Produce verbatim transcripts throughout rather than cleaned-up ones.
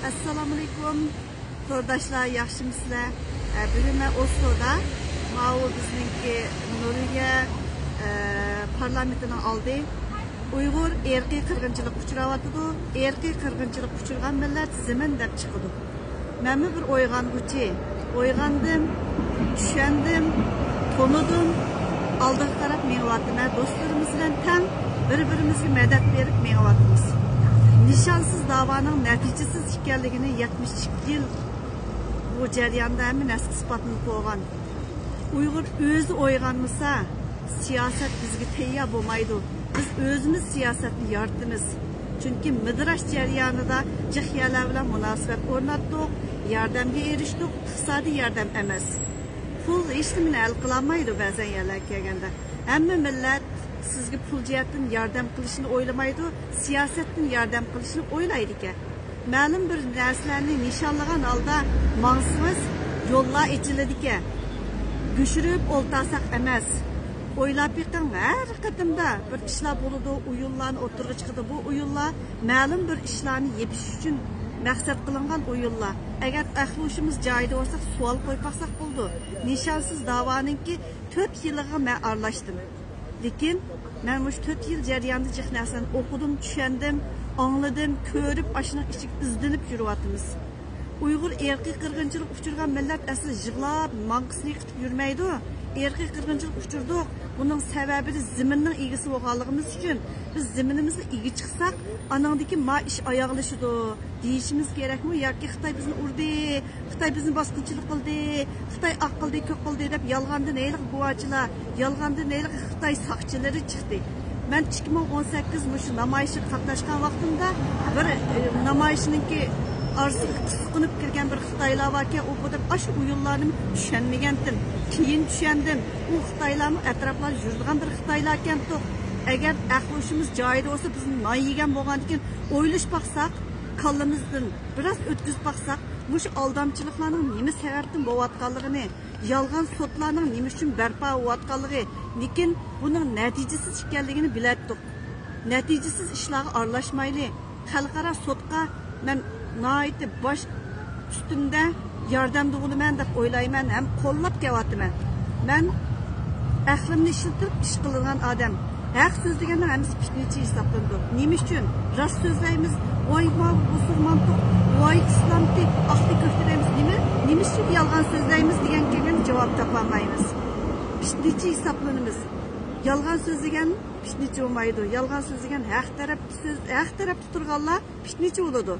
ئەسسالامۇئەلەيكۇم، تورداشلار، ياخشىمۇسىلەر؟ ئە، بۈگۈن مەن ئوسلودا، ماۋۇ بىزنىڭكى نورۋېگىيە، ئە، پارلامېنتىنىڭ ئالدى. ئۇيغۇر ئىرقىي قىرغىنچىلىققا ئۇچراۋاتىدۇ. ئىرقىي قىرغىنچىلىققا ئۇچرىغان مىللەت زېمىن دەپ چىقىدۇ. مەنمۇ بىر ئويغانغۇچى. ئويغاندىم، چۈشەندىم، تونۇدۇم. ئالدىغا قاراپ مېڭىۋاتىمەن. دوستلىرىمىز بىلەن تەڭ بىر-بىرىمىزگە مەدەت بېرىپ مېڭىۋاتىمىز. نىشانسىز داۋانىڭ نەتىجىسىز ئىكەنلىكىنى يەتمىش ئىككى يىل بۇ جەرياندا ھەممە نەرسە ئىسپاتلىنىپ بولغان. ئۇيغۇر ئۆزى ئويغانمىسا، سىياسەت بىزگە تەييار بولمايدۇ. بىز ئۆزىمىز سىياسەتنى يارىتىمىز. چۈنكى مىدىراش جەريانىدا جىق يەرلەر بىلەن مۇناسىۋەت ئورناتتۇق، ياردەمگە ئېرىشتۇق، ئىقتىسادىي ياردەم ئەمەس. پۇل ھېچنېمىنى ھەل قىلالمايدۇ بەزەن يەرلەرگە كەلگەندە. ھەممە مىللەت سىزگە پۇل جەھەتتىن ياردەم قىلىشنى ئويلىمايدۇ، سىياسەتتىن ياردەم قىلىشنى ئويلايدىكەن. مەلۇم بىر نەرسىلەرنى نىشانلىغان ھالدا ماڭسىڭىز، يوللار ئېچىلىدىكەن. گۈشۈرۈپ ئولتۇرساق ئەمەس. ئويلاپ بېقىڭ، ھەر قېتىمدا بىر ئىشلار بولىدۇ، ئويۇنلارنى ئوتتۇرىغا چىقىدۇ. بۇ ئويۇنلار مەلۇم بىر ئىشلارنى يېپىش ئۈچۈن مەقسەت قىلىنغان ئويۇنلار. ئەگەر ئەقلى ھوشىمىز جايىدا بولساق، سوئال قويۇپ باقساق بولىدۇ. نىشانسىز داۋانىڭكى تۆت يىلىغا مەن ئارىلاشتىم. لېكىن مەن مۇشۇ تۆت يىل جەريانىدا جىق نەرسىلەرنى ئوقۇدۇم، چۈشەندىم، ئاڭلىدىم، كۆرۈپ، ئاشۇنىڭ ئىچىگە ئىزدىنىپ يۈرۈۋاتىمىز. ئۇيغۇر ئىرقىي قىرغىنچىلىققا ئۇچرىغان مىللەت ئەسلى يىغلاپ، ماڭقىسىنى قىتىپ يۈرمەيدۇ. ئىرقىي قىرغىنچىلىققا ئۇچرىدۇق. بۇنىڭ سەۋەبى زېمىننىڭ ئىگىسى بولغانلىقىمىز ئۈچۈن، بىز زېمىنىمىزغا ئىگە چىقساق، ئاناڭدىن كېيىن ما ئىش ئاياغلىشىدۇ دېيىشىمىز كېرەكمۇ ياكى خىتاي بىزنى ئۇردى، خىتاي بىزنى باسقۇنچىلىق قىلدى، خىتاي ئاق قىلدى، كۆك قىلدى دەپ يالغاندىن ھېلىقى گۇۋاچىلار، يالغاندىن ھېلىقى خىتاي ساقچىلىرى چىقتى. مەن ئىككى مىڭ ئون سەككىز مۇشۇ نامايىشقا قاتناشقان ۋاقتىمدا بىر، ئى، نامايىشنىڭكى ئارىسىغا قىسقىنىپ كىرگەن بىر خىتايلار باركەن، ئۇ بۇ دەپ ئاشۇ ئويۇنلارنىمۇ چۈشەنمىگەنتىم. كېيىن چۈشەندىم. ئۇ خىتايلارمۇ ئەتراپلاردا يۈرىدىغان بىر خىتايلاركەنتۇق. ئەگەر ئەقلى ھوشىمىز جايىدا بولسا، بىز نان يېگەن بولغاندىكىن ئويلىشىپ باقساق، كاللىمىزدىن بىراز ئۆتكۈزۈپ باقساق، مۇشۇ ئالدامچىلىقلارنىڭ نېمە سەۋەبتىن بولۇۋاتقانلىقىنى، يالغان سوتلارنىڭ نېمە ئۈچۈن بەرپا بولۇۋاتقانلىقى، لېكىن بۇنىڭ نەتىجىسىز ئىكەنلىكىنى بىلەتتۇق. نەتىجىسىز ئىشلارغا ئارىلاشمايلى. خەلقئارا سوتقا مەن ناھايىتى باش ئۈستۈندە ياردەمدە بولىمەن دەپ ئويلايمەن ھەم قوللاپ كېلىۋاتىمەن. مەن ئەقلىمنى ئىشلىتىپ ئىش قىلىدىغان ئادەم. ھەق سۆزلىگەننىڭ ھەممىسى پىتنىچى ھېسابلىنىدۇ. نېمە ئۈچۈن راست سۆزلەيمىز، ۋاي ما بۇسۇرمانتۇق، ۋاي ئىسلامتى، ئاقتى كۆكتى دەيمىز. نېمە، نېمە ئۈچۈن يالغان سۆزلەيمىز دېگەن كەلگەندە جاۋاب تاپالمايمىز. پىتنىچى ھېسابلىنىمىز. يالغان سۆزلىگەن پىتنىچى بولمايدۇ. يالغان سۆزلىگەن ھەق تەرەپتە سۆز، ھەق تەرەپتە تۇرغانلار پىتنىچى بولىدۇ.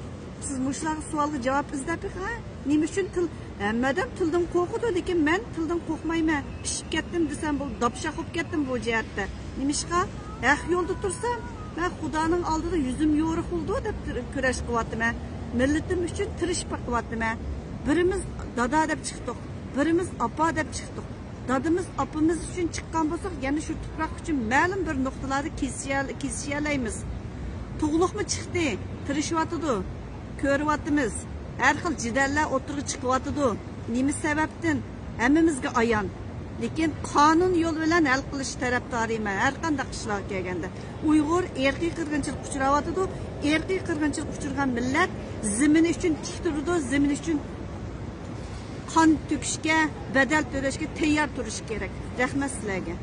سىز مۇشۇلارغا سوئالغا جاۋاب ئىزدەپ بېقىڭ، ھە؟ نېمە ئۈچۈن تىل، ھەممە ئادەم تىلدىن قورقىدۇ، لېكىن مەن تىلدىن قورقمايمەن. پىشىپ كەتتىم دېسەم بولدى، داپشاق بولۇپ كەتتىم بۇ جەھەتتە. نېمىشقا؟ ھەق يولدا تۇرسام، مەن خۇدانىڭ ئالدىدا يۈزۈم يورۇق بولىدۇ دەپ تىر-، كۈرەش قىلىۋاتىمەن. مىللىتىم ئۈچۈن تىرىشىپ باقىۋاتىمەن. بىرىمىز دادا دەپ چىقتۇق، بىرىمىز ئاپا دەپ چىقتۇق. دادىمىز، ئاپىمىز ئۈچۈن چىققان بولساق، يەنە شۇ تۇپراق ئۈچۈن مەلۇم بىر نۇقتىلاردا كېسىشە-، كېسىشەلەيمىز. تۇغلۇقمۇ چىقتى، تىرىشىۋاتىدۇ، كۆرۈۋاتىمىز. ھەر خىل جېدەللەر ئوتتۇرىغا چىقىۋاتىدۇ. نېمە سەۋەبتىن؟ ھەممىمىزگە ئايان. لېكىن قانۇن يولى بىلەن ھەل قىلىش تەرەپدارىمەن، ھەر قانداق ئىشلارغا كەلگەندە. ئۇيغۇر ئىرقىي قىرغىنچىلىققا ئۇچراۋاتىدۇ. ئىرقىي قىرغىنچىلىققا ئۇچرىغان مىللەت زېمىنى ئۈچۈن تىك تۇرىدۇ، زېمىنى ئۈچۈن قان تۆكۈشكە، بەدەل تۆلەشكە تەييار تۇرۇشى كېرەك. رەھمەت سىلەرگە.